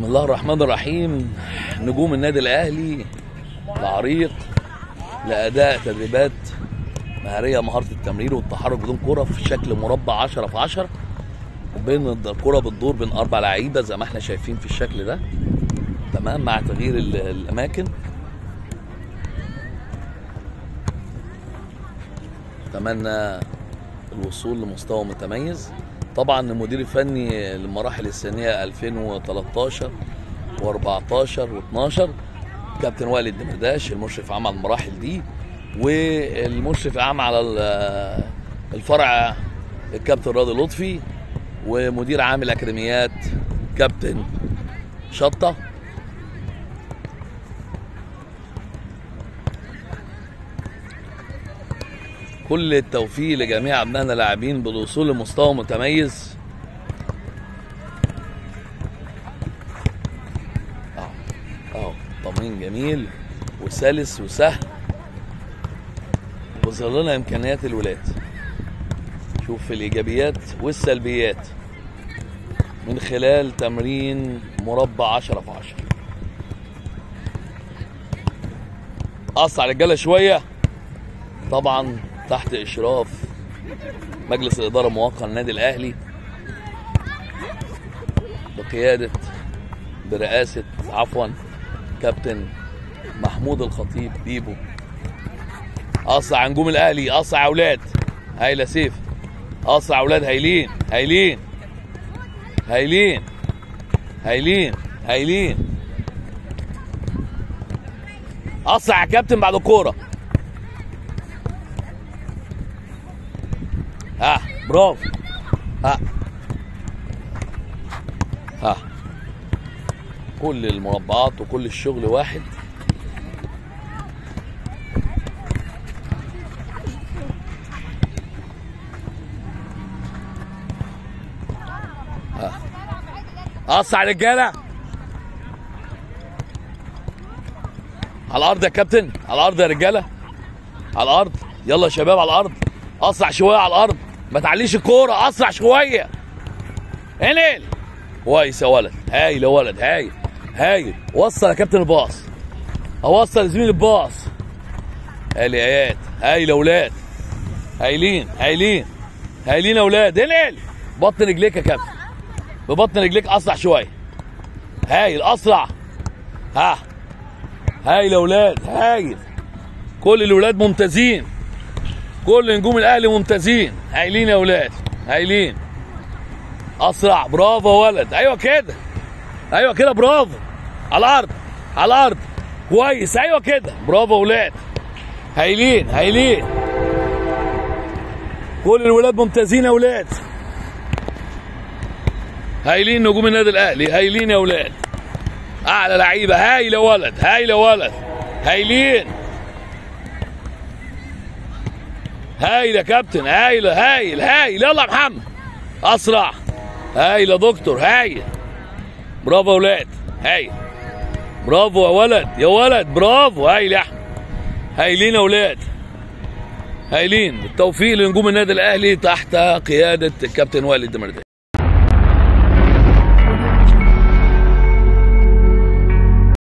بسم الله الرحمن الرحيم. نجوم النادي الاهلي العريق لاداء تدريبات مهاريه، مهارة التمرير والتحرك بدون كره في شكل مربع 10 في 10، وبين الكره بتدور بين 4 لعيبة زي ما احنا شايفين في الشكل ده، تمام، مع تغيير الاماكن. اتمنى الوصول لمستوى متميز. طبعا المدير الفني للمراحل السنية 2013 و14 و12 كابتن وائل الدمرداش، المشرف عام على المراحل دي، والمشرف عام على الفرع الكابتن راضي لطفي، ومدير عام الاكاديميات كابتن شطه. كل التوفيق لجميع ابنائنا اللاعبين بالوصول لمستوى متميز. اهو تمرين جميل وسلس وسهل، وظهر لنا امكانيات الولاد. شوف الايجابيات والسلبيات من خلال تمرين مربع 10 في 10. قص على الرجالة شوية، طبعا تحت اشراف مجلس الادارة الموقع للنادي الاهلي بقيادة برئاسة عفوا كابتن محمود الخطيب بيبو. قص نجوم الاهلي، قص اولاد هايلة سيف، قص اولاد هايلين هايلين هايلين هايلين هايلين. قص يا كابتن بعد الكورة. ها برافو. ها ها كل المربعات وكل الشغل واحد. ها قص على الرجالة، على الارض يا كابتن، على الارض يا رجاله، على الارض. يلا يا شباب على الارض، اسرع شوية على الارض، ما تعليش الكورة، اسرع شوية. انقل كويس يا ولد، هايل يا ولد، هايل هايل. وصل يا كابتن الباص، اوصل لزميل الباص. هايل يا اياد، هايل يا ولاد، هايلين هايلين هايلين يا ولاد. انقل بطن رجليك يا كابتن، ببطن رجليك اسرع شوية. هايل اسرع. ها هايل يا ولاد، هايل. كل الولاد ممتازين، كل نجوم الاهلي ممتازين، هايلين يا ولاد، هايلين. اسرع، برافو يا ولد، ايوه كده، ايوه كده، برافو. على الارض، على الارض، كويس، ايوه كده، برافو يا ولاد، هايلين هايلين. كل الولاد ممتازين يا ولاد، هايلين. نجوم النادي الاهلي هايلين يا ولاد، اعلى لعيبة. هايل يا ولد، هايل يا ولد، هايلين. هايل يا كابتن، هايل هايل هايل. يلا يا محمد اسرع. هايل يا دكتور، هايل. برافو يا ولاد، هايل. برافو يا ولد، يا ولد، برافو. هايل يا احمد، هايلين يا ولاد، هايلين. التوفيق لنجوم النادي الاهلي تحت قيادة الكابتن وائل الدمرداش.